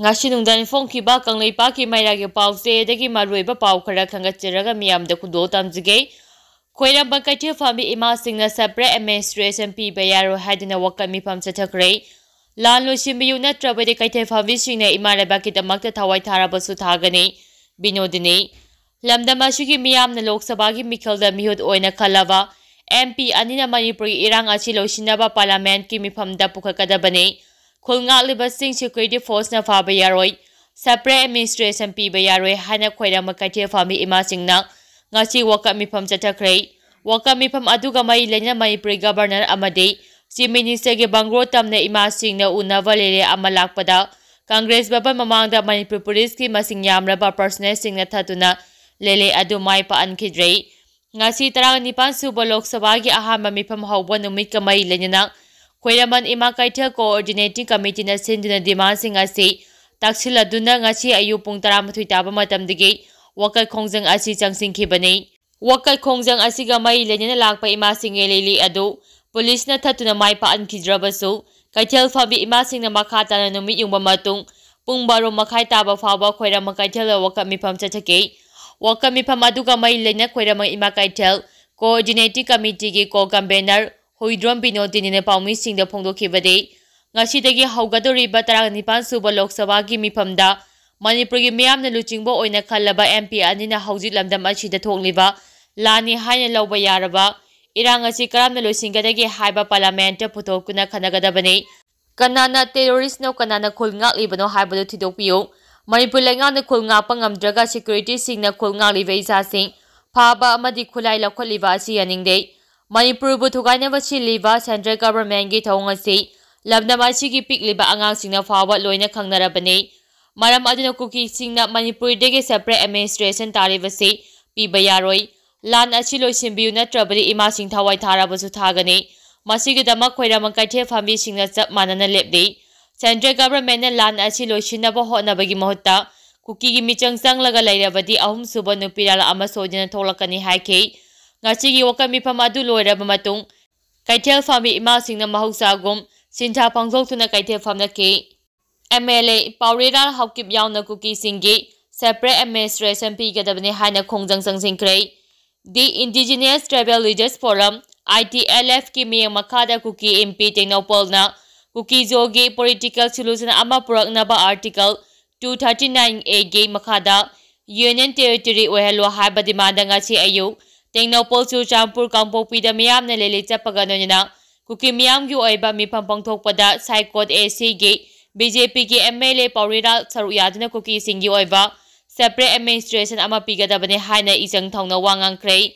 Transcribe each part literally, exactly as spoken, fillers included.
ꯉꯁꯤ ꯅꯨꯡꯗꯥꯡ ꯐꯣꯡꯈꯤꯕ ꯀꯪꯂꯩꯄꯥꯛꯀꯤ ꯃꯩꯔꯥꯒꯤ ꯄꯥꯎꯆꯦꯗꯒꯤ ꯃꯔꯨꯑꯣꯏꯕ ꯄꯥꯎ ꯈꯔ ꯈꯟꯒꯠꯆꯔꯒ ꯃꯤꯌꯥꯝꯗ ꯈꯨꯗꯣꯜ ꯇꯝꯖꯒꯦ꯫ ꯈꯣꯏꯔꯝꯕ ꯀꯩꯊꯦꯜ ꯐꯝꯃꯤ ꯏꯃꯥꯁꯤꯡꯅ separate administration ꯄꯤꯕ ꯌꯥꯔꯣꯏ ꯍꯥꯏꯗꯨꯅ ꯋꯥꯀꯠ ꯃꯤꯐꯝ ꯆꯠꯊꯈ꯭ꯔꯦ꯫ ꯂꯥꯟ ꯂꯣꯏꯁꯤꯟꯕꯤꯌꯨ ꯅꯠꯇ꯭ꯔꯕꯗꯤ ꯀꯩꯊꯦꯜ ꯐꯝꯃꯤꯁꯤꯡꯅ ꯏꯃꯥ ꯂꯩꯕꯥꯛꯀꯤꯗꯃꯛꯇ ꯊꯋꯥꯏ ꯊꯥꯔꯕꯁꯨ ꯊꯥꯒꯅꯤ꯫ ꯕꯤꯅꯣꯗꯤꯅꯤ꯫ ꯂꯝꯗꯝ ꯑꯁꯤꯒꯤ ꯃꯤꯌꯥꯝꯅ ꯂꯣꯛ ꯁꯚꯥꯒꯤ ꯃꯤꯈꯜꯗ ꯃꯤꯍꯨꯠ ꯑꯣꯏꯅ ꯈꯜꯂꯕ M P ꯑꯅꯤꯅ ꯃꯅꯤꯄꯨꯔꯒꯤ ꯏꯔꯥꯡ ꯑꯁꯤ ꯂꯣꯏꯁꯤꯟꯅꯕ Parliament ꯀꯤ ꯃꯤꯐꯝꯗ ꯄꯨꯈꯠꯀꯗꯕꯅꯤ꯫ ꯈꯨꯜ ꯉꯥꯛꯂꯤꯕꯁꯤꯡ security force ꯅ ꯐꯥꯕ ꯌꯥꯔꯣꯏ, separate administration ꯄꯤꯕ ꯌꯥꯔꯣꯏ ꯍꯥꯏꯅ ꯈꯣꯏꯔꯝꯕ ꯀꯩꯊꯦꯜ ꯐꯝꯃꯤ ꯏꯃꯥꯁꯤꯡꯅ ꯉꯁꯤ ꯋꯥꯀꯠ ꯃꯤꯐꯝ ꯆꯠꯊꯈ꯭ꯔꯦ꯫ ꯋꯥꯀꯠ ꯃꯤꯐꯝ ꯑꯗꯨꯒ ꯃꯔꯤ ꯂꯩꯅꯅ ꯃꯅꯤꯄꯨꯔꯒꯤ Governor ꯑꯃꯗꯤ Chief Minister ꯒꯤ ꯕꯪꯒ꯭ꯂꯣ ꯇꯝꯅ ꯏꯃꯥꯁꯤꯡꯅ ꯎꯅꯕ ꯂꯦꯂꯦ ꯑꯃ ꯂꯥꯛꯄꯗ Congress ꯚꯕꯟ ꯃꯃꯥꯡꯗ ꯃꯅꯤꯄꯨꯔ ꯄꯨꯂꯤꯁꯀꯤ ꯃꯁꯤꯡ ꯌꯥꯝꯂꯕ personnel ꯁꯤꯡꯅ ꯊꯠꯇꯨꯅ ꯂꯦꯂꯦ ꯑꯗꯨ ꯃꯥꯏ ꯄꯥꯛꯍꯟꯈꯤꯗ꯭ꯔꯦ꯫ ꯉꯁꯤ ꯇꯔꯥꯅꯤꯄꯥꯟ ꯁꯨꯕ ꯂꯣꯛ ꯁꯚꯥꯒꯤ ꯑꯍꯥꯟꯕ ꯃꯤꯐꯝ ꯍꯧꯕ ꯅꯨꯃꯤꯠꯀ ꯃꯔꯤ ꯂꯩꯅꯅ ꯈꯣꯏꯔꯝꯕꯟ ꯏꯃꯥ ꯀꯩꯊꯦꯜ Coordinating Committee ꯅ ꯁꯤꯟꯗꯨꯅ demand ꯁꯤꯡ ꯑꯁꯤ ꯇꯛꯁꯤꯜꯂꯗꯨꯅ ꯉꯁꯤ ꯑꯌꯨꯛ ꯄꯨꯡ ꯇꯔꯥꯃꯥꯊꯣꯏ ꯇꯥꯕ ꯃꯇꯝꯗꯒꯤ ꯋꯥꯀꯠ ꯈꯣꯡꯖꯪ ꯑꯁꯤ ꯆꯪꯁꯤꯟꯈꯤꯕꯅꯤ꯫ ꯋꯥꯀꯠ ꯈꯣꯡꯖꯪ ꯑꯁꯤꯒ ꯃꯔꯤ ꯂꯩꯅꯅ ꯂꯥꯛꯄ ꯏꯃꯥꯁꯤꯡꯒꯤ ꯂꯤꯂꯤ ꯑꯗꯨ ꯄꯨꯂꯤꯁꯅ ꯊꯠꯇꯨꯅ ꯃꯥꯏ ꯄꯥꯛꯍꯟꯈꯤꯗ꯭ꯔꯕꯁꯨ, ꯀꯩꯊꯦꯜ ꯐꯝꯕꯤ ꯏꯃꯥꯁꯤꯡꯅ ꯃꯈꯥ ꯇꯥꯅ ꯅꯨꯃꯤꯠ ꯌꯨꯡꯕ ꯃꯇꯨꯡ ꯄꯨꯡ ꯕꯥꯔꯣ ꯃꯈꯥꯏ ꯇꯥꯕ ꯐꯥꯎꯕ ꯈꯣꯏꯔꯝꯕ ꯀꯩꯊꯦꯜꯗ ꯋꯥꯀꯠ ꯃꯤꯐꯝ ꯆꯠꯊꯈꯤ꯫ ꯋꯥꯀꯠ ꯃꯤꯐꯝ ꯑꯗꯨꯒ ꯃꯔꯤ ꯂꯩꯅ ꯈꯣꯏꯔꯝꯕ ꯏꯃꯥ ꯀꯩꯊꯦꯜ Coordinating Committee ꯒꯤ Co-Convenor ꯍꯨꯏꯗ꯭ꯔꯣꯝ ꯕꯤꯅꯣꯗꯤꯅꯤꯅ ꯄꯥꯎꯃꯤꯁꯤꯡꯗ ꯐꯣꯡꯗꯣꯛꯈꯤꯕꯗꯤ, ꯉꯁꯤꯗꯒꯤ ꯍꯧꯒꯗꯧꯔꯤꯕ ꯇꯔꯥꯅꯤꯄꯥꯟ ꯁꯨꯕ ꯂꯣꯛ ꯁꯚꯥꯒꯤ ꯃꯤꯐꯝꯗ ꯃꯅꯤꯄꯨꯔꯒꯤ ꯃꯤꯌꯥꯝꯅ ꯂꯨꯆꯤꯡꯕ ꯑꯣꯏꯅ ꯈꯜꯂꯕ M P ꯑꯅꯤꯅ ꯍꯧꯖꯤꯛ ꯂꯝꯗꯝ ꯑꯁꯤꯗ ꯊꯣꯛꯂꯤꯕ ꯂꯥꯟꯅꯤ ꯍꯥꯏꯅ ꯂꯧꯕ ꯌꯥꯔꯕ ꯏꯔꯥꯡ ꯑꯁꯤ ꯀꯔꯝꯅ ꯂꯣꯏꯁꯤꯟꯒꯗꯒꯦ ꯍꯥꯏꯕ Parliament ꯇ ꯄꯨꯊꯣꯛꯇꯨꯅ ꯈꯟꯅꯒꯗꯕꯅꯤ꯫ ꯀꯅꯥꯅ terrorist ꯅꯣ, ꯀꯅꯥꯅ ꯈꯨꯜ ꯉꯥꯛꯂꯤꯕꯅꯣ ꯍꯥꯏꯕꯗꯨ ꯊꯤꯗꯣꯛꯄꯤꯌꯨ꯫ ꯃꯅꯤꯄꯨꯔ ꯂꯩꯉꯥꯛꯅ ꯈꯨꯜ ꯉꯥꯛꯄ ꯉꯝꯗ꯭ꯔꯒ security ꯁꯤꯡꯅ ꯈꯨꯜ ꯉꯥꯛꯂꯤꯕ ꯏꯆꯥꯁꯤꯡ ꯐꯥꯕ ꯑꯃꯗꯤ ꯈꯨꯠꯂꯥꯏ ꯂꯧꯈꯠꯂꯤꯕ ꯑꯁꯤ ꯌꯥꯅꯤꯡꯗꯦ꯫ ꯃꯅꯤꯄꯨꯔꯕꯨ ꯊꯨꯒꯥꯏꯅꯕ ꯁꯤꯜꯂꯤꯕ central government ꯀꯤ ꯊꯧꯑꯣꯡ ꯑꯁꯤ ꯂꯝꯗꯝ ꯑꯁꯤꯒꯤ ꯄꯤꯛꯂꯤꯕ ꯑꯉꯥꯡꯁꯤꯡꯅ ꯐꯥꯎꯕ ꯂꯣꯏꯅ ꯈꯪꯅꯔꯕꯅꯤ꯫ ꯃꯔꯝ ꯑꯗꯨꯅ ꯀꯨꯀꯤꯁꯤꯡꯅ ꯃꯅꯤꯄꯨꯔꯗꯒꯤ separate administration ꯇꯥꯔꯤꯕꯁꯤ ꯄꯤꯕ ꯌꯥꯔꯣꯏ꯫ ꯂꯥꯟ ꯑꯁꯤ ꯂꯣꯏꯁꯤꯟꯕꯤꯌꯨ ꯅꯠꯇ꯭ꯔꯕꯗꯤ ꯏꯃꯥꯁꯤꯡ ꯊꯋꯥꯏ ꯊꯥꯔꯕꯁꯨ ꯊꯥꯒꯅꯤ꯫ ꯃꯁꯤꯒꯤꯗꯃꯛ ꯈꯣꯏꯔꯝꯕ ꯀꯩꯊꯦꯜ ꯐꯝꯕꯤꯁꯤꯡꯅ ꯆꯞ ꯃꯥꯟꯅꯅ ꯂꯦꯞꯂꯤ꯫ Central government ꯅ ꯂꯥꯟ ꯑꯁꯤ ꯂꯣꯏꯁꯤꯟꯅꯕ ꯍꯣꯠꯅꯕꯒꯤ ꯃꯍꯨꯠꯇ ꯀꯨꯀꯤꯒꯤ ꯃꯤꯆꯪ ꯆꯪꯂꯒ ꯂꯩꯔꯕꯗꯤ ꯑꯍꯨꯝꯁꯨꯕ ꯅꯨꯄꯤꯔꯥꯜ ꯑꯃ ꯁꯣꯏꯗꯅ ꯊꯣꯛꯂꯛꯀꯅꯤ ꯍꯥꯏꯈꯤ꯫ ꯉꯁꯤꯒꯤ ꯋꯥꯀꯠ ꯃꯤꯐꯝ ꯑꯗꯨ ꯂꯣꯏꯔꯕ ꯃꯇꯨꯡ ꯀꯩꯊꯦꯜ ꯐꯝꯕꯤ ꯏꯃꯥꯁꯤꯡꯅ ꯃꯍꯧꯁꯥꯒꯨꯝ ꯁꯤꯟꯊꯥ ꯄꯥꯡꯊꯣꯛꯇꯨꯅ ꯀꯩꯊꯦꯜ ꯐꯝꯂꯛꯈꯤ꯫ MLA ꯄꯥꯎꯔꯩꯔꯥꯜ ꯍꯥꯎꯀꯤꯞ ꯌꯥꯎꯅ ꯀꯨꯀꯤꯁꯤꯡꯒꯤ separate administration ꯄꯤꯒꯗꯕꯅꯤ ꯍꯥꯏꯅ ꯈꯣꯡꯖꯪ ꯆꯪꯁꯤꯟꯈ꯭ꯔꯦ꯫ The Indigenous Tribal Leaders Forum, ITLF ꯀꯤ ꯃꯤꯠꯌꯦꯡ ꯃꯈꯥꯗ ꯀꯨꯀꯤ MP ꯇꯦꯡꯅꯧꯄꯜꯅ ꯀꯨꯀꯤ-ꯖꯣꯒꯤ political solution ꯑꯃ ꯄꯨꯔꯛꯅꯕ Article two thirty-nine A ꯒꯤ ꯃꯈꯥꯗ Union Territory ꯑꯣꯏꯍꯜꯂꯣ ꯍꯥꯏꯕ demand ꯉꯁꯤ ꯑꯌꯨꯛ ꯇꯦꯡꯅꯧꯄꯜ, ꯆꯨꯔꯆꯥꯟꯄꯨꯔ, ꯀꯥꯡꯄꯣꯛꯄꯤꯗ ꯃꯤꯌꯥꯝꯅ rally ꯆꯠꯄꯒ ꯂꯣꯏꯅꯅ ꯀꯨꯀꯤ ꯃꯤꯌꯥꯝꯒꯤ ꯑꯣꯏꯕ ꯃꯤꯐꯝ ꯄꯥꯡꯊꯣꯛꯄꯗ ꯁꯥꯏꯀꯣꯠ ACꯒꯤ BJPꯒꯤ MLA ꯄꯥꯎꯔꯩꯔꯥꯜ ꯁꯔꯨꯛ ꯌꯥꯗꯨꯅ ꯀꯨꯀꯤꯁꯤꯡꯒꯤ ꯑꯣꯏꯕ separate administration ꯑꯃ ꯄꯤꯒꯗꯕꯅꯤ ꯍꯥꯏꯅ ꯏꯆꯪ ꯊꯧꯅ ꯋꯥ ꯉꯥꯡꯈ꯭ꯔꯦ꯫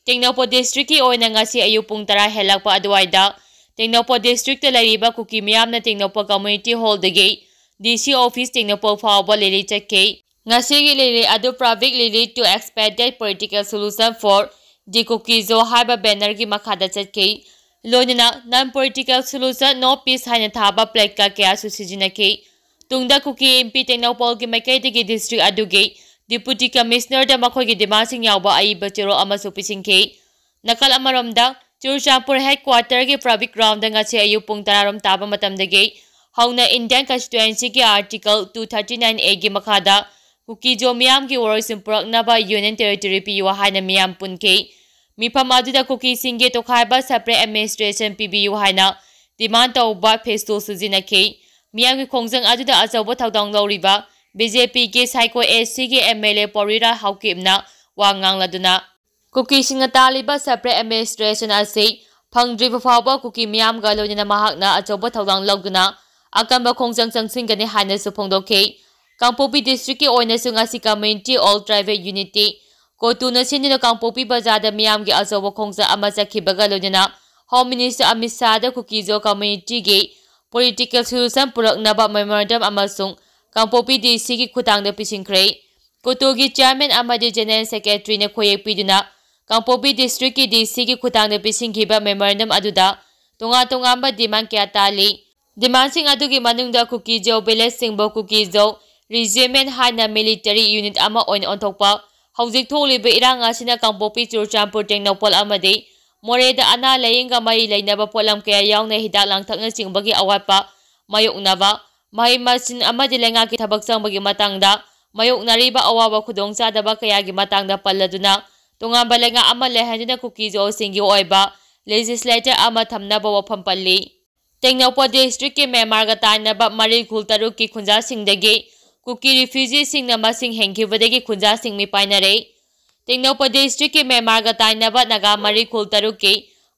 ꯇꯦꯡꯅꯧꯄꯜ districtꯀꯤ ꯑꯣꯏꯅ ꯉꯁꯤ ꯑꯌꯨꯛ ꯄꯨꯡ ꯇꯔꯥ ꯍꯦꯜꯂꯛꯄ ꯑꯗꯨꯋꯥꯏꯗ ꯇꯦꯡꯅꯧꯄꯜ districtꯇ ꯂꯩꯔꯤꯕ ꯀꯨꯀꯤ ꯃꯤꯌꯥꯝꯅ Tengnoupal community hallꯗꯒꯤ DC office Tengnoupal ꯐꯥꯎꯕ rally ꯆꯠꯈꯤ꯫ ꯉꯁꯤꯒꯤ rally ꯑꯗꯨ Public Rally to Expedite Political Solution for the Kuki-Zo ꯍꯥꯏꯕ bannerꯒꯤ ꯃꯈꯥꯗ ꯆꯠꯈꯤ꯫ ꯂꯣꯏꯅꯅ Non Political Solution, No Peace ꯍꯥꯏꯅ ꯊꯥꯕ placard ꯀꯌꯥꯁꯨ ꯁꯤꯖꯤꯟꯅꯈꯤ꯫ ꯇꯨꯡꯗ ꯀꯨꯀꯤ MP ꯇꯦꯡꯅꯧꯄꯜꯒꯤ ꯃꯥꯏꯀꯩꯗꯒꯤ district ꯑꯗꯨꯒꯤ Deputy Commissionerꯗ ꯃꯈꯣꯏꯒꯤ demandꯁꯤꯡ ꯌꯥꯎꯕ ꯑꯏꯕ ꯆꯦꯔꯣꯜ ꯑꯃꯁꯨ ꯄꯤꯁꯤꯟꯈꯤ꯫ ꯅꯥꯀꯜ ꯑꯃꯔꯣꯝꯗ, ꯆꯨꯔꯆꯥꯟꯄꯨꯔ headquarterꯒꯤ public groundꯗ ꯉꯁꯤ ꯑꯌꯨꯛ ꯄꯨꯡ ꯇꯔꯥꯔꯣꯝ ꯇꯥꯕ ꯃꯇꯝꯗꯒꯤ ꯍꯧꯅ Indian Constituencyꯒꯤ Article two thirty-nine Aꯒꯤ ꯃꯈꯥꯗ ꯀꯨꯀꯤ-ꯖꯣ ꯃꯤꯌꯥꯝꯒꯤ ꯋꯥꯔꯣꯏꯁꯤꯟ ꯄꯨꯔꯛꯅꯕ Union Territory ꯄꯤꯌꯨ ꯍꯥꯏꯅ ꯃꯤꯌꯥꯝ ꯄꯨꯟꯈꯤ꯫ ꯃꯤꯐꯝ ꯑꯗꯨꯗ ꯀꯨꯀꯤꯁꯤꯡꯒꯤ ꯇꯣꯈꯥꯏꯕ separate administration ꯄꯤꯕꯤꯌꯨ ꯍꯥꯏꯅ demand ꯇꯧꯕ ꯐꯦꯁꯇꯣꯜ ꯁꯤꯖꯤꯟꯅꯈꯤ꯫ ꯃꯤꯌꯥꯝꯒꯤ ꯈꯣꯡꯖꯪ ꯑꯗꯨꯗ ꯑꯆꯧꯕ ꯊꯧꯗꯥꯡ ꯂꯧꯔꯤꯕ BJPꯒꯤ ꯁꯥꯏꯀꯣ ACꯒꯤ MLA ꯄꯥꯎꯔꯩꯔꯥꯜ ꯍꯥꯎꯀꯤꯞꯅ ꯋꯥ ꯉꯥꯡꯂꯗꯨꯅ, ꯀꯨꯀꯤꯁꯤꯡꯅ ꯇꯥꯜꯂꯤꯕ separate administration ꯑꯁꯤ ꯐꯪꯗ꯭ꯔꯤꯕ ꯐꯥꯎꯕ ꯀꯨꯀꯤ ꯃꯤꯌꯥꯝꯒ ꯂꯣꯏꯅꯅ ꯃꯍꯥꯛꯅ ꯑꯆꯧꯕ ꯊꯧꯗꯥꯡ ꯂꯧꯗꯨꯅ ꯑꯀꯟꯕ ꯈꯣꯡꯖꯪ ꯆꯪꯁꯤꯟꯒꯅꯤ ꯍꯥꯏꯅꯁꯨ ꯐꯣꯡꯗꯣꯛꯈꯤ꯫ ꯀꯥꯡꯄꯣꯛꯄꯤ districtꯀꯤ ꯑꯣꯏꯅꯁꯨ ꯉꯁꯤ Community All Tribal Unity, ꯀꯣꯇꯨꯅ ꯁꯤꯟꯗꯨꯅ ꯀꯥꯡꯄꯣꯛꯄꯤ ꯕꯖꯥꯔꯗ ꯃꯤꯌꯥꯝꯒꯤ ꯑꯆꯧꯕ ꯈꯣꯡꯖꯪ ꯑꯃ ꯆꯠꯈꯤꯕꯒ ꯂꯣꯏꯅꯅ Home Minister Amit ꯁꯥꯍꯗ ꯀꯨꯀꯤ-ꯖꯣ communityꯒꯤ political solution ꯄꯨꯔꯛꯅꯕ memorandum ꯑꯃꯁꯨꯡ ꯀꯥꯡꯄꯣꯛꯄꯤ DCꯒꯤ ꯈꯨꯠꯊꯥꯡꯗ ꯄꯤꯁꯤꯟꯈ꯭ꯔꯦ꯫ ꯀꯣꯇꯨꯒꯤ chairman ꯑꯃꯗꯤ general secretaryꯅ ꯈꯣꯏꯌꯦꯛ ꯄꯤꯗꯨꯅ ꯀꯥꯡꯄꯣꯛꯄꯤ districtꯀꯤ DCꯒꯤ ꯈꯨꯠꯊꯥꯡꯗ ꯄꯤꯁꯤꯟꯈꯤꯕ memorandum ꯑꯗꯨꯗ ꯇꯣꯉꯥꯟ ꯇꯣꯉꯥꯟꯕ demand ꯀꯌꯥ ꯇꯥꯜꯂꯤ꯫ Demandꯁꯤꯡ ꯑꯗꯨꯒꯤ ꯃꯅꯨꯡꯗ ꯀꯨꯀꯤ-ꯖꯣ villageꯁꯤꯡꯕꯨ ꯀꯨꯀꯤ-ꯖꯣ regiment ꯍꯥꯏꯅ military unit ꯑꯃ ꯑꯣꯏꯅ ꯑꯣꯟꯊꯣꯛꯄ, ꯍꯧꯖꯤꯛ ꯊꯣꯛꯂꯤꯕ ꯏꯔꯥꯡ ꯑꯁꯤꯅ ꯀꯥꯡꯄꯣꯛꯄꯤ, ꯆꯨꯔꯆꯥꯟꯄꯨꯔ, ꯇꯦꯡꯅꯧꯄꯜ ꯑꯃꯗꯤ ꯃꯣꯔꯦꯗ ꯑꯅꯥ ꯂꯥꯌꯦꯡꯒ ꯃꯔꯤ ꯂꯩꯅꯕ ꯄꯣꯠꯂꯝ ꯀꯌꯥ ꯌꯥꯎꯅ ꯍꯤꯗꯥꯛ ꯂꯥꯡꯊꯛꯅꯆꯤꯡꯕꯒꯤ ꯑꯋꯥꯠꯄ ꯃꯥꯌꯣꯛꯅꯕ, ꯃꯍꯩ ꯃꯁꯤꯡ ꯑꯃꯗꯤ ꯂꯩꯉꯥꯛꯀꯤ ꯊꯕꯛ ꯆꯪꯕꯒꯤ ꯃꯇꯥꯡꯗ ꯃꯥꯌꯣꯛꯅꯔꯤꯕ ꯑꯋꯥꯕ ꯈꯨꯗꯣꯡꯆꯥꯗꯕ ꯀꯌꯥꯒꯤ ꯃꯇꯥꯡꯗ ꯄꯜꯂꯗꯨꯅ ꯇꯣꯉꯥꯟꯕ ꯂꯩꯉꯥꯛ ꯑꯃ ꯂꯩꯍꯟꯗꯨꯅ ꯀꯨꯀꯤ ꯖꯣꯁꯤꯡꯒꯤ ꯑꯣꯏꯕ ꯂꯦꯖꯤꯁꯂꯦꯇꯔ ꯑꯃ ꯊꯝꯅꯕ ꯋꯥꯐꯝ ꯄꯜꯂꯤ꯫ ꯇꯦꯡꯅꯧꯄꯜ ꯗꯤꯁꯇ꯭ꯔꯤꯛꯀꯤ ꯃ꯭ꯌꯥꯟꯃꯥꯔꯒ ꯇꯥꯏꯅꯕ ꯃꯔꯤ ꯈꯨꯜ ꯇꯔꯨꯛꯀꯤ ꯈꯨꯟꯖꯥꯁꯤꯡꯗꯒꯤ ꯀꯨꯀꯤ ꯔꯤꯐ꯭ꯌꯨꯖꯤꯁꯤꯡꯅ ꯃꯁꯤꯡ ꯍꯦꯟꯈꯤꯕꯗꯒꯤ ꯈꯨꯟꯖꯥꯁꯤꯡ ꯃꯤꯄꯥꯏꯅꯔꯦ꯫ ꯇꯦꯡꯅꯧꯄꯜ ꯗꯤꯁꯇ꯭ꯔꯤꯛꯀꯤ ꯃ꯭ꯌꯥꯟꯃꯥꯔꯒ ꯇꯥꯏꯅꯕ ꯅꯥꯒꯥ ꯃꯔꯤ ꯈꯨꯜ ꯇꯔꯨꯛꯀꯤ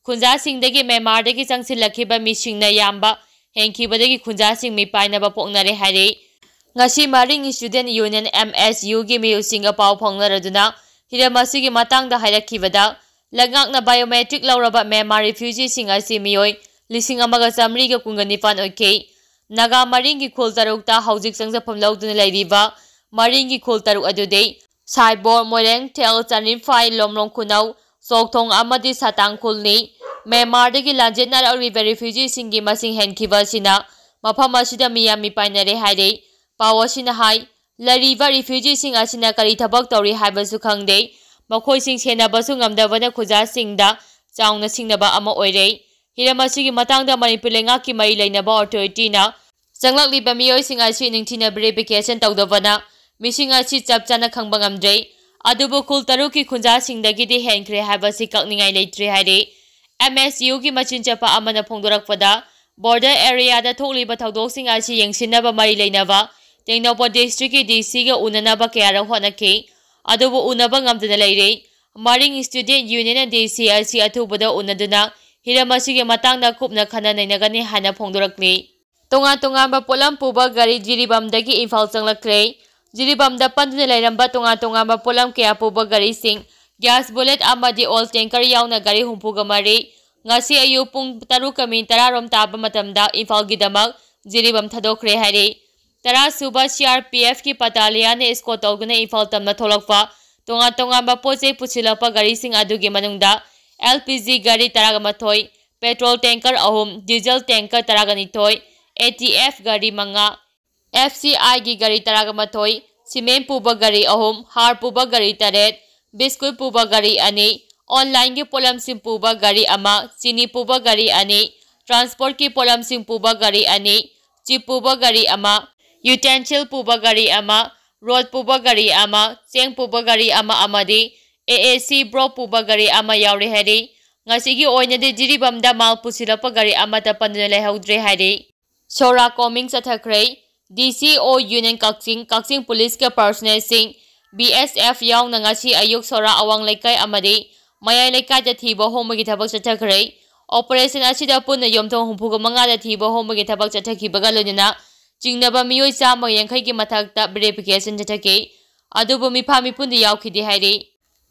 ꯈꯨꯟꯖꯥꯁꯤꯡꯗꯒꯤ ꯃ꯭ꯌꯥꯟꯃꯥꯔꯗꯒꯤ ꯆꯪꯁꯤꯜꯂꯛꯈꯤꯕ ꯃꯤꯁꯤꯡꯅ ꯌꯥꯝꯕ ꯍꯦꯟꯈꯤꯕꯗꯒꯤ ꯈꯨꯟꯖꯥꯁꯤꯡ ꯃꯤꯄꯥꯏꯅꯕ ꯄꯣꯛꯅꯔꯦ ꯍꯥꯏꯔꯤ꯫ ꯉꯁꯤ ꯃꯔꯤꯡ ꯏꯁꯇꯨꯗꯦꯟ ꯌꯨꯅꯤꯌꯟ, ꯑꯦꯝ ꯑꯦꯁ ꯌꯨꯒꯤ ꯃꯤꯑꯣꯏꯁꯤꯡꯒ ꯄꯥꯎ ꯐꯥꯎꯅꯔꯗꯨꯅ ꯍꯤꯔꯝ ꯑꯁꯤꯒꯤ ꯃꯇꯥꯡꯗ ꯍꯥꯏꯔꯛꯈꯤꯕꯗ, ꯂꯩꯉꯥꯛꯅ ꯕꯥꯏꯑꯣꯃꯦꯇ꯭ꯔꯤꯛ ꯂꯧꯔꯕ ꯃ꯭ꯌꯥꯟꯃꯥꯔ ꯔꯤꯐ꯭ꯌꯨꯖꯤꯁꯤꯡ ꯑꯁꯤ ꯃꯤꯑꯣꯏ ꯂꯤꯁꯤꯡ ꯑꯃꯒ ꯆꯥꯃꯔꯤꯒ ꯀꯨꯟꯒ ꯅꯤꯄꯥꯟ ꯑꯣꯏꯈꯤ꯫ ꯅꯥꯒꯥ ꯃꯔꯤꯡꯒꯤ ꯈꯨꯜ ꯇꯔꯨꯛꯇ ꯍꯧꯖꯤꯛ ꯆꯪꯖꯐꯝ ꯂꯧꯗꯨꯅ ꯂꯩꯔꯤꯕ ꯃꯔꯤꯡꯒꯤ ꯈꯨꯜ ꯇꯔꯨꯛ ꯑꯗꯨꯗꯤ ꯁꯥꯏꯕꯣꯔ, ꯃꯣꯏꯔꯦꯡꯊꯦꯜ, ꯆꯥꯅꯤꯝꯐꯥꯏ, ꯂꯣꯝꯂꯣꯡ ꯈꯨꯅꯧ, ꯆꯣꯛꯊꯣꯡ ꯑꯃꯗꯤ ꯁꯥꯇꯥꯡ ꯈꯨꯜꯅꯤ꯫ ꯃ꯭ꯌꯥꯟꯃꯥꯔꯗꯒꯤ ꯂꯥꯟꯖꯦꯟꯅꯔꯛꯂꯤꯕ ꯔꯤꯐ꯭ꯌꯨꯖꯤꯁꯤꯡꯒꯤ ꯃꯁꯤꯡ ꯍꯦꯟꯈꯤꯕ ꯑꯁꯤꯅ ꯃꯐꯝ ꯑꯁꯤꯗ ꯃꯤꯌꯥꯝ ꯃꯤꯄꯥꯏꯅꯔꯦ ꯍꯥꯏꯔꯤ꯫ ꯄꯥꯎ ꯑꯁꯤꯅ ꯍꯥꯏ, ꯂꯩꯔꯤꯕ ꯔꯤꯐ꯭ꯌꯨꯖꯤꯁꯤꯡ ꯑꯁꯤꯅ ꯀꯔꯤ ꯊꯕꯛ ꯇꯧꯔꯤ ꯍꯥꯏꯕꯁꯨ ꯈꯪꯗꯦ꯫ ꯃꯈꯣꯏꯁꯤꯡ ꯁꯦꯟꯅꯕꯁꯨ ꯉꯝꯗꯕꯅ ꯈꯨꯟꯖꯥꯁꯤꯡꯗ ꯆꯥꯎꯅ ꯁꯤꯡꯅꯕ ꯑꯃ ꯑꯣꯏꯔꯦ꯫ ꯍꯤꯔꯝ ꯑꯁꯤꯒꯤ ꯃꯇꯥꯡꯗ ꯃꯅꯤꯄꯨꯔ ꯂꯩꯉꯥꯛꯀꯤ ꯃꯔꯤ ꯂꯩꯅꯕ ꯑꯣꯊꯣꯔꯤꯇꯤꯅ ꯆꯪꯂꯛꯂꯤꯕ ꯃꯤꯑꯣꯏꯁꯤꯡ ꯑꯁꯤ ꯅꯤꯡꯊꯤꯅ ꯚꯦꯔꯤꯐꯤꯀꯦꯁꯟ ꯇꯧꯗꯕꯅ ꯃꯤꯁꯤꯡ ꯑꯁꯤ ꯆꯞ ꯆꯥꯅ ꯈꯪꯕ ꯉꯝꯗ꯭ꯔꯦ꯫ ꯑꯗꯨꯕꯨ ꯈꯨꯜ ꯇꯔꯨꯛꯀꯤ ꯈꯨꯟꯖꯥꯁꯤꯡꯗꯒꯤꯗꯤ ꯍꯦꯟꯈ꯭ꯔꯦ ꯍꯥꯏꯕꯁꯤ ꯀꯛꯅꯤꯡꯉꯥꯏ ꯂꯩꯇ꯭ꯔꯦ ꯍꯥꯏꯔꯤ꯫ ꯑꯦꯝ ꯑꯦꯁ ꯌꯨꯒꯤ ꯃꯆꯤꯟ ꯆꯠꯄ ꯑꯃꯅ ꯐꯣꯡꯗꯣꯔꯛꯄꯗ, ꯕꯣꯔꯗꯔ ꯑꯦꯔꯤꯌꯥꯗ ꯊꯣꯛꯂꯤꯕ ꯊꯧꯗꯣꯛꯁꯤꯡ ꯑꯁꯤ ꯌꯦꯡꯁꯤꯟꯅꯕ ꯃꯔꯤ ꯂꯩꯅꯕ ꯇꯦꯡꯅꯧꯄꯜ ꯗꯤꯁꯇ꯭ꯔꯤꯛꯀꯤ ꯗꯤ ꯁꯤꯒ ꯎꯅꯅꯕ ꯀꯌꯥꯔꯛ ꯍꯣꯠꯅꯈꯤ, ꯑꯗꯨꯕꯨ ꯎꯅꯕ ꯉꯝꯗꯅ ꯂꯩꯔꯦ꯫ ꯃꯔꯤꯡ ꯏꯁꯇꯨꯗꯦꯟ ꯌꯨꯅꯤꯌꯟꯅ ꯗꯤ ꯁꯤ ꯑꯁꯤ ꯑꯊꯨꯕꯗ ꯎꯅꯗꯨꯅ ꯍꯤꯔꯝ ꯑꯁꯤꯒꯤ ꯃꯇꯥꯡꯗ ꯀꯨꯞꯅ ꯈꯟꯅ ꯅꯩꯅꯒꯅꯤ ꯍꯥꯏꯅ ꯐꯣꯡꯗꯣꯔꯛꯂꯤ꯫ ꯇꯣꯉꯥꯟ ꯇꯣꯉꯥꯟꯕ ꯄꯣꯠꯂꯝ ꯄꯨꯕ ꯒꯥꯔꯤ ꯖꯤꯔꯤꯕꯥꯝꯗꯒꯤ ꯏꯝꯐꯥꯜ ꯆꯪꯂꯛꯈ꯭ꯔꯦ꯫ ꯖꯤꯔꯤꯕꯥꯝꯗ ꯄꯟꯗꯨꯅ ꯂꯩꯔꯝꯕ ꯇꯣꯉꯥꯟ ꯇꯣꯉꯥꯟꯕ ꯄꯣꯠꯂꯝ ꯀꯌꯥ ꯄꯨꯕ ꯒꯥꯔꯤꯁꯤꯡ, ꯒ꯭ꯌꯥꯁ ꯕꯨꯂꯦꯠ ꯑꯃꯗꯤ ꯑꯣꯏꯜ ꯇꯦꯡꯀꯔ ꯌꯥꯎꯅ ꯒꯥꯔꯤ ꯍꯨꯝꯐꯨꯒ ꯃꯔꯤ ꯉꯁꯤ ꯑꯌꯨꯛ ꯄꯨꯡ ꯇꯔꯨꯛꯀ ꯃꯤꯅꯤꯠ ꯇꯔꯥ ꯔꯣꯝ ꯇꯥꯕ ꯃꯇꯝꯗ ꯏꯝꯐꯥꯜꯒꯤꯗꯃꯛ ꯖꯤꯔꯤꯕꯥꯝ ꯊꯥꯗꯣꯛꯈ꯭ꯔꯦ ꯍꯥꯏꯔꯤ꯫ ꯇꯔꯥ ꯁꯨꯕ ꯁꯤ ꯑꯥꯔ ꯄꯤ ꯑꯦꯐꯀꯤ ꯕꯠꯇꯥꯂꯤꯌꯟꯅ ꯏꯁꯀꯣꯔꯠ ꯇꯧꯗꯨꯅ ꯏꯝꯐꯥꯜ ꯇꯝꯅ ꯊꯣꯛꯂꯛꯄ ꯇꯣꯉꯥꯟ ꯇꯣꯉꯥꯟꯕ ꯄꯣꯠ ꯆꯩ ꯄꯨꯁꯤꯜꯂꯛꯄ ꯒꯥꯔꯤꯁꯤꯡ ꯑꯗꯨꯒꯤ ꯃꯅꯨꯡꯗ ꯑꯦꯜ ꯄꯤ ꯖꯤ ꯒꯥꯔꯤ ꯇꯔꯥꯒ ꯃꯥꯊꯣꯏ, ꯄꯦꯇ꯭ꯔꯣꯜ ꯇꯦꯡꯀꯔ ꯑꯍꯨꯝ, ꯗꯤꯖꯜ ꯇꯦꯡꯀꯔ ꯇꯔꯥꯒ ꯅꯤꯊꯣꯏ, ꯑꯦ ꯇꯤ ꯑꯦꯐ ꯒꯥꯔꯤ ꯃꯉꯥ, ꯑꯦꯐ ꯁꯤ ꯑꯥꯏꯒꯤ ꯒꯥꯔꯤ ꯇꯔꯥꯒ ꯃꯥꯊꯣꯏ, ꯁꯤꯃꯦꯟ ꯄꯨꯕ ꯒꯥꯔꯤ ꯑꯍꯨꯝ, ꯍꯥꯔ ꯄꯨꯕ ꯒꯥꯔꯤ ꯇꯔꯦꯠ, ꯕꯤꯁꯀꯨꯠ ꯄꯨꯕ ꯒꯥꯔꯤ ꯑꯅꯤ, ꯑꯣꯟꯂꯥꯏꯟꯒꯤ ꯄꯣꯠꯂꯝꯁꯤꯡ ꯄꯨꯕ ꯒꯥꯔꯤ ꯑꯃ, ꯆꯤꯅꯤ ꯄꯨꯕ ꯒꯥꯔꯤ ꯑꯅꯤ, ꯇ꯭ꯔꯥꯟꯁꯄꯣꯔꯠꯀꯤ ꯄꯣꯠꯂꯝꯁꯤꯡ ꯄꯨꯕ ꯒꯥꯔꯤ ꯑꯅꯤ, ꯆꯤꯞ ꯄꯨꯕ ꯒꯥꯔꯤ ꯑꯃ, ꯌꯨꯇꯦꯟꯁꯤꯜ ꯄꯨꯕ ꯒꯥꯔꯤ ꯑꯃ, ꯔꯣꯗ ꯄꯨꯕ ꯒꯥꯔꯤ ꯑꯃ, ꯆꯦꯡ ꯄꯨꯕ ꯒꯥꯔꯤ ꯑꯃ ꯑꯃꯗꯤ ꯑꯦ ꯑꯦ ꯁꯤ ꯕ꯭ꯔꯣꯛ ꯄꯨꯕ ꯒꯥꯔꯤ ꯑꯃ ꯌꯥꯎꯔꯦ ꯍꯥꯏꯔꯤ꯫ ꯉꯁꯤꯒꯤ ꯑꯣꯏꯅꯗꯤ ꯖꯤꯔꯤꯕꯥꯝꯗ ꯃꯥꯜ ꯄꯨꯁꯤꯜꯂꯛꯄ ꯒꯥꯔꯤ ꯑꯃꯠꯇ ꯄꯟꯗꯨꯅ ꯂꯩꯍꯧꯗ꯭ꯔꯦ ꯍꯥꯏꯔꯤ꯫ ꯁꯣꯔꯥ ꯀꯣꯃꯤꯡ ꯆꯠꯊꯈ꯭ꯔꯦ꯫ ꯗꯤ ꯁꯤ ꯑꯣ ꯌꯨꯅꯤꯌꯟ ꯀꯛꯆꯤꯡ, ꯀꯛꯆꯤꯡ ꯄꯨꯂꯤꯁꯀꯤ ꯄꯥꯔꯁꯣꯅꯦꯜꯁꯤꯡ, ꯕꯤ ꯑꯦꯁ ꯑꯦꯐ ꯌꯥꯎꯅ ꯉꯁꯤ ꯑꯌꯨꯛ ꯁꯣꯔꯥ ꯑꯋꯥꯡ ꯂꯩꯀꯥꯏ ꯑꯃꯗꯤ ꯃꯌꯥꯏ ꯂꯩꯀꯥꯏꯗ ꯊꯤꯕ ꯍꯣꯝꯕꯒꯤ ꯊꯕꯛ ꯆꯠꯊꯈ꯭ꯔꯦ꯫ ꯑꯣꯄꯔꯦꯁꯟ ꯑꯁꯤꯗ ꯄꯨꯟꯅ ꯌꯨꯝꯊꯣꯡ ꯍꯨꯝꯐꯨꯒ ꯃꯉꯥꯗ ꯊꯤꯕ ꯍꯣꯝꯕꯒꯤ ꯊꯕꯛ ꯆꯠꯊꯈꯤꯕꯒ ꯂꯣꯏꯅꯅ ꯆꯤꯡꯅꯕ ꯃꯤꯑꯣꯏ ꯆꯥꯝꯃ ꯌꯥꯡꯈꯩꯒꯤ ꯃꯊꯛꯇ ꯚꯦꯔꯤꯐꯤꯀꯦꯁꯟ ꯆꯠꯊꯈꯤ꯫ ꯑꯗꯨꯕꯨ ꯃꯤꯐꯥ ꯃꯤꯄꯨꯟꯗꯤ ꯌꯥꯎꯈꯤꯗꯦ ꯍꯥꯏꯔꯤ꯫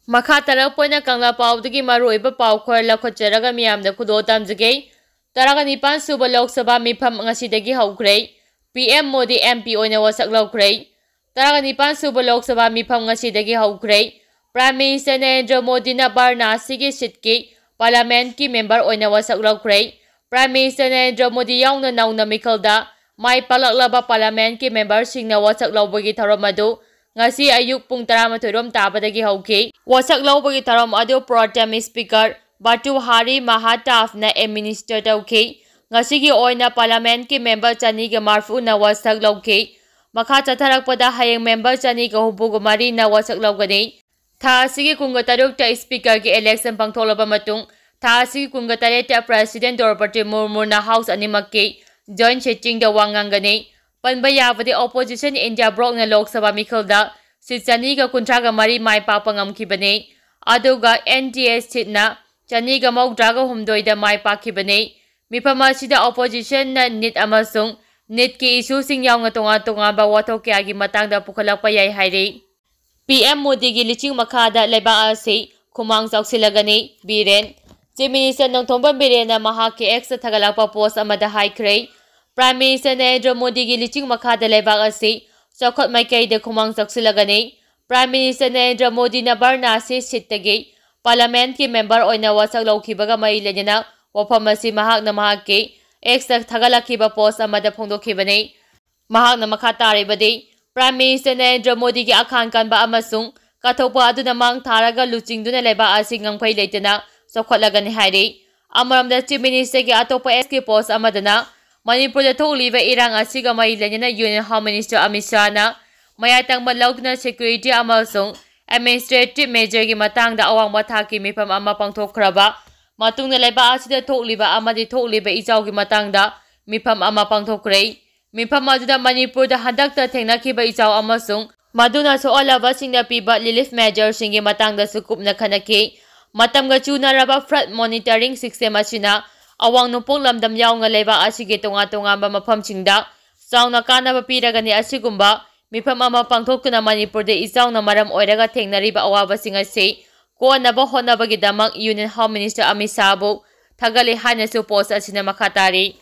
ꯃꯈꯥ ꯇꯥꯔꯛꯄ ꯑꯣꯏꯅ ꯀꯪꯂꯥ ꯄꯥꯎꯗꯒꯤ ꯃꯔꯨꯑꯣꯏꯕ ꯄꯥꯎꯈꯣꯜ ꯂꯧꯈꯠꯆꯔꯒ ꯃꯤꯌꯥꯝꯗ ꯈꯨꯗꯣꯜ ꯇꯝꯖꯒꯦ꯫ ꯇꯔꯥꯒ ꯅꯤꯄꯥꯟ ꯁꯨꯕ ꯂꯣꯛ ꯁꯚꯥ ꯃꯤꯐꯝ ꯉꯁꯤꯗꯒꯤ ꯍꯧꯈ꯭ꯔꯦ꯫ P M Modi M P ꯑꯣꯏꯅ ꯋꯥꯁꯛ ꯂꯧꯈ꯭ꯔꯦ꯫ ꯇꯔꯥꯒ ꯅꯤꯄꯥꯟ ꯁꯨꯕ ꯂꯣꯛ ꯁꯚꯥ ꯃꯤꯐꯝ ꯉꯁꯤꯗꯒꯤ ꯍꯧꯈ꯭ꯔꯦ꯫ ꯄ꯭ꯔꯥꯏꯝ ꯃꯤꯅꯤꯁꯇꯔ ꯅꯔꯦꯟꯗ꯭ꯔ ꯃꯣꯗꯤꯅ ꯕꯥꯔꯥꯅꯥꯁꯤꯒꯤ ꯁꯤꯠꯀꯤ ꯄꯥꯔꯂꯥꯃꯦꯟꯠꯀꯤ ꯃꯦꯝꯕꯔ ꯑꯣꯏꯅ ꯋꯥꯁꯛ ꯂꯧꯈ꯭ꯔꯦ꯫ ꯄ꯭ꯔꯥꯏꯝ ꯃꯤꯅꯤꯁꯇꯔ ꯅꯔꯦꯟꯗ꯭ꯔ ꯃꯣꯗꯤ ꯌꯥꯎꯅ ꯅꯧꯅ ꯃꯤꯈꯜꯗ ꯃꯥꯏ ꯄꯥꯛꯂꯛꯂꯕ ꯄꯥꯔꯂꯥꯃꯦꯟꯠꯀꯤ ꯃꯦꯝꯕꯔꯁꯤꯡꯅ ꯋꯥꯁꯛ ꯂꯧꯕꯒꯤ ꯊꯧꯔꯝ ꯑꯗꯨ ꯉꯁꯤ ꯑꯌꯨꯛ ꯄꯨꯡ ꯇꯔꯥꯃꯥꯊꯣꯏ ꯔꯣꯝ ꯇꯥꯕꯗꯒꯤ ꯍꯧꯈꯤ꯫ ꯋꯥꯁꯛ ꯂꯧꯕꯒꯤ ꯊꯧꯔꯝ ꯑꯗꯨ ꯄ꯭ꯔꯣꯇꯦꯝ ꯁ꯭ꯄꯤꯀꯔ ꯕꯥꯇꯨꯍꯥꯔꯤ ꯃꯍꯥꯇꯥꯐꯅ ꯑꯦꯗꯃꯤꯅꯤꯁꯇꯔ ꯇꯧꯈꯤ꯫ ꯉꯁꯤꯒꯤ ꯑꯣꯏꯅ ꯄꯥꯔꯂꯥꯃꯦꯟꯠꯀꯤ ꯃꯦꯝꯕꯔ ꯆꯅꯤꯒ ꯃꯔꯐꯨꯅ ꯋꯥꯁꯛ ꯂꯧꯈꯤ꯫ ꯃꯈꯥ ꯆꯠꯊꯔꯛꯄꯗ ꯍꯌꯦꯡ ꯃꯦꯝꯕꯔ ꯆꯅꯤꯒ ꯍꯨꯝꯐꯨꯒ ꯃꯔꯤꯅ ꯋꯥꯁꯛ ꯂꯧꯒꯅꯤ꯫ ꯊꯥ ꯑꯁꯤꯒꯤ ꯀꯨꯟꯒ ꯇꯔꯨꯛꯇ ꯁ꯭ꯄꯤꯀꯔꯒꯤ ꯏꯂꯦꯛꯁꯟ ꯄꯥꯡꯊꯣꯛꯂꯕ ꯃꯇꯨꯡ, ꯊꯥ ꯑꯁꯤꯒꯤ ꯀꯨꯟꯒ ꯇꯔꯦꯠꯇ ꯄ꯭ꯔꯦꯁꯤꯗꯦꯟꯠ ꯗ꯭ꯔꯧꯄꯗꯤ ꯃꯨꯔꯃꯨꯅ ꯍꯥꯎꯁ ꯑꯅꯤꯃꯛꯀꯤ ꯖꯣꯏꯟꯠ ꯁꯤꯠꯇꯤꯡꯗ ꯋꯥ ꯉꯥꯡꯒꯅꯤ꯫ ꯄꯟꯕ ꯌꯥꯕꯗꯤ, ꯑꯣꯄꯣꯖꯤꯁꯟ ꯏꯟꯗꯤꯌꯥ ꯕ꯭ꯂꯣꯛꯅ ꯂꯣꯛ ꯁꯚꯥ ꯃꯤꯈꯜꯗ ꯁꯤꯠ ꯆꯅꯤꯒ ꯀꯨꯟꯊ꯭ꯔꯥꯒ ꯃꯔꯤ ꯃꯥꯏ ꯄꯥꯛꯄ ꯉꯝꯈꯤꯕꯅꯤ꯫ ꯑꯗꯨꯒ ꯑꯦꯟ ꯗꯤ ꯑꯦ ꯁꯤꯠꯅ ꯆꯅꯤꯒ ꯃꯧꯗ꯭ꯔꯥꯒ ꯍꯨꯝꯗꯣꯏꯗ ꯃꯥꯏ ꯄꯥꯛꯈꯤꯕꯅꯤ꯫ ꯃꯤꯐꯝ ꯑꯁꯤꯗ ꯑꯣꯄꯣꯖꯤꯁꯟꯅ ꯅꯤꯠ ꯑꯃꯁꯨꯡ ꯅꯤꯠꯀꯤ ꯏꯁꯨꯁꯤꯡ ꯌꯥꯎꯅ ꯇꯣꯉꯥꯟ ꯇꯣꯉꯥꯟꯕ ꯋꯥꯊꯣꯛ ꯀꯌꯥꯒꯤ ꯃꯇꯥꯡꯗ ꯄꯨꯈꯠꯂꯛꯄ ꯌꯥꯏ ꯍꯥꯏꯔꯤ꯫ ꯄꯤ ꯑꯦꯝ ꯃꯣꯗꯤꯒꯤ ꯂꯨꯆꯤꯡ ꯃꯈꯥꯗ ꯂꯩꯕꯥꯛ ꯑꯁꯤ ꯈꯨꯃꯥꯡ ꯆꯥꯎꯁꯤꯜꯂꯒꯅꯤ꯫ ꯕꯤꯔꯦꯟ꯫ ꯆꯤꯐ ꯃꯤꯅꯤꯁꯇꯔ ꯅꯣꯡꯊꯣꯝꯕꯝ ꯕꯤꯔꯦꯟꯅ ꯃꯍꯥꯛꯀꯤ ꯑꯦꯛꯁꯇ ꯊꯥꯒꯠꯂꯛꯄ ꯄꯣꯁ ꯑꯃꯗ ꯍꯥꯏꯈ꯭ꯔꯦ, ꯄ꯭ꯔꯥꯏꯝ ꯃꯤꯅꯤꯁꯇꯔ ꯅꯔꯦꯟꯗ꯭ꯔ ꯃꯣꯗꯤꯒꯤ ꯂꯨꯆꯤꯡ ꯃꯈꯥꯗ ꯂꯩꯕꯥꯛ ꯑꯁꯤ ꯆꯥꯎꯈꯠ ꯃꯥꯏꯀꯩꯗ ꯈꯨꯃꯥꯡ ꯆꯥꯎꯁꯤꯜꯂꯒꯅꯤ꯫ ꯄ꯭ꯔꯥꯏꯝ ꯃꯤꯅꯤꯁꯇꯔ ꯅꯔꯦꯟꯗ꯭ꯔ ꯃꯣꯗꯤꯅ ꯕꯥꯔꯥꯅꯥꯁꯤ ꯁꯤꯠꯇꯒꯤ ꯄꯥꯔꯂꯥꯃꯦꯟꯠꯀꯤ ꯃꯦꯝꯕꯔ ꯑꯣꯏꯅ ꯋꯥꯁꯛ ꯂꯧꯈꯤꯕꯒ ꯃꯔꯤ ꯂꯩꯅꯅ ꯋꯥꯐꯝ ꯑꯁꯤ ꯃꯍꯥꯛꯅ ꯃꯍꯥꯛꯀꯤ ꯑꯦꯛꯁꯇ ꯊꯥꯒꯠꯂꯛꯈꯤꯕ ꯄꯣꯁ ꯑꯃꯗ ꯐꯣꯡꯗꯣꯛꯈꯤꯕꯅꯤ꯫ ꯃꯍꯥꯛꯅ ꯃꯈꯥ ꯇꯥꯔꯤꯕꯗꯤ, ꯄ꯭ꯔꯥꯏꯝ ꯃꯤꯅꯤꯁꯇꯔ ꯅꯔꯦꯟꯗ꯭ꯔ ꯃꯣꯗꯤꯒꯤ ꯑꯈꯥꯡ ꯀꯟꯕ ꯑꯃꯁꯨꯡ ꯀꯠꯊꯣꯛꯄ ꯑꯗꯨꯅ ꯃꯥꯡ ꯊꯥꯔꯒ ꯂꯨꯆꯤꯡꯗꯨꯅ ꯂꯩꯕꯥꯛ ꯑꯁꯤ ꯉꯝꯈꯩ ꯂꯩꯇꯅ ꯆꯥꯎꯈꯠꯂꯒꯅꯤ ꯍꯥꯏꯔꯤ꯫ ꯑꯃꯔꯣꯝꯗ, ꯆꯤꯐ ꯃꯤꯅꯤꯁꯇꯔꯒꯤ ꯑꯇꯣꯞꯄ ꯑꯦꯛꯁꯀꯤ ꯄꯣꯁ ꯑꯃꯗꯅ ꯃꯅꯤꯄꯨꯔꯗ ꯊꯣꯛꯂꯤꯕ ꯏꯔꯥꯡ ꯑꯁꯤꯒ ꯃꯔꯤ ꯂꯩꯅꯅ Union Home Minister ꯑꯃꯤꯠ ꯁꯥꯍꯅ ꯃꯌꯥꯏ ꯇꯪꯕ ꯂꯧꯗꯨꯅ security ꯑꯃꯁꯨꯡ administrative measureꯒꯤ ꯃꯇꯥꯡꯗ ꯑꯋꯥꯡꯕ ꯊꯥꯛꯀꯤ ꯃꯤꯐꯝ ꯑꯃ ꯄꯥꯡꯊꯣꯛꯈ꯭ꯔꯕ ꯃꯇꯨꯡꯗ ꯂꯩꯕꯥꯛ ꯑꯁꯤꯗ ꯊꯣꯛꯂꯤꯕ ꯑꯃꯗꯤ ꯊꯣꯛꯂꯤꯕ ꯏꯆꯥꯎꯒꯤ ꯃꯇꯥꯡꯗ ꯃꯤꯐꯝ ꯑꯃ ꯄꯥꯡꯊꯣꯛꯈ꯭ꯔꯦ꯫ ꯃꯤꯐꯝ ꯑꯗꯨꯗ ꯃꯅꯤꯄꯨꯔꯗ ꯍꯟꯗꯛꯇ ꯊꯦꯡꯅꯈꯤꯕ ꯏꯆꯥꯎ ꯑꯃꯁꯨꯡ ꯃꯗꯨꯅ ꯁꯣꯛꯍꯜꯂꯕꯁꯤꯡꯗ ꯄꯤꯕ relief measureꯁꯤꯡꯒꯤ ꯃꯇꯥꯡꯗꯁꯨ ꯀꯨꯞꯅ ꯈꯟꯅꯈꯤ꯫ ꯃꯇꯝꯒ ꯆꯨꯅꯔꯕ flood monitoring system ꯑꯁꯤꯅ ꯑꯋꯥꯡ ꯅꯣꯡꯄꯣꯛ ꯂꯝꯗꯝ ꯌꯥꯎꯅ ꯂꯩꯕꯥꯛ ꯑꯁꯤꯒꯤ ꯇꯣꯉꯥꯟ ꯇꯣꯉꯥꯟꯕ ꯃꯐꯝꯁꯤꯡꯗ ꯆꯥꯎꯅ ꯀꯥꯟꯅꯕ ꯄꯤꯔꯒꯅꯤ꯫ ꯑꯁꯤꯒꯨꯝꯕ ꯃꯤꯐꯝ ꯑꯃ ꯄꯥꯡꯊꯣꯛꯇꯨꯅ ꯃꯅꯤꯄꯨꯔꯗ ꯏꯆꯥꯎꯅ ꯃꯔꯝ ꯑꯣꯏꯔꯒ ꯊꯦꯡꯅꯔꯤꯕ ꯑꯋꯥꯕꯁꯤꯡ ꯑꯁꯤ ꯀꯣꯛꯍꯟꯅꯕ ꯍꯣꯠꯅꯕꯒꯤꯗꯃꯛ Union Home Minister ꯑꯃꯤꯠ ꯁꯥꯍꯕꯨ ꯊꯥꯒꯠꯂꯤ ꯍꯥꯏꯅꯁꯨ post ꯑꯁꯤꯅ ꯃꯈꯥ ꯇꯥꯔꯤ꯫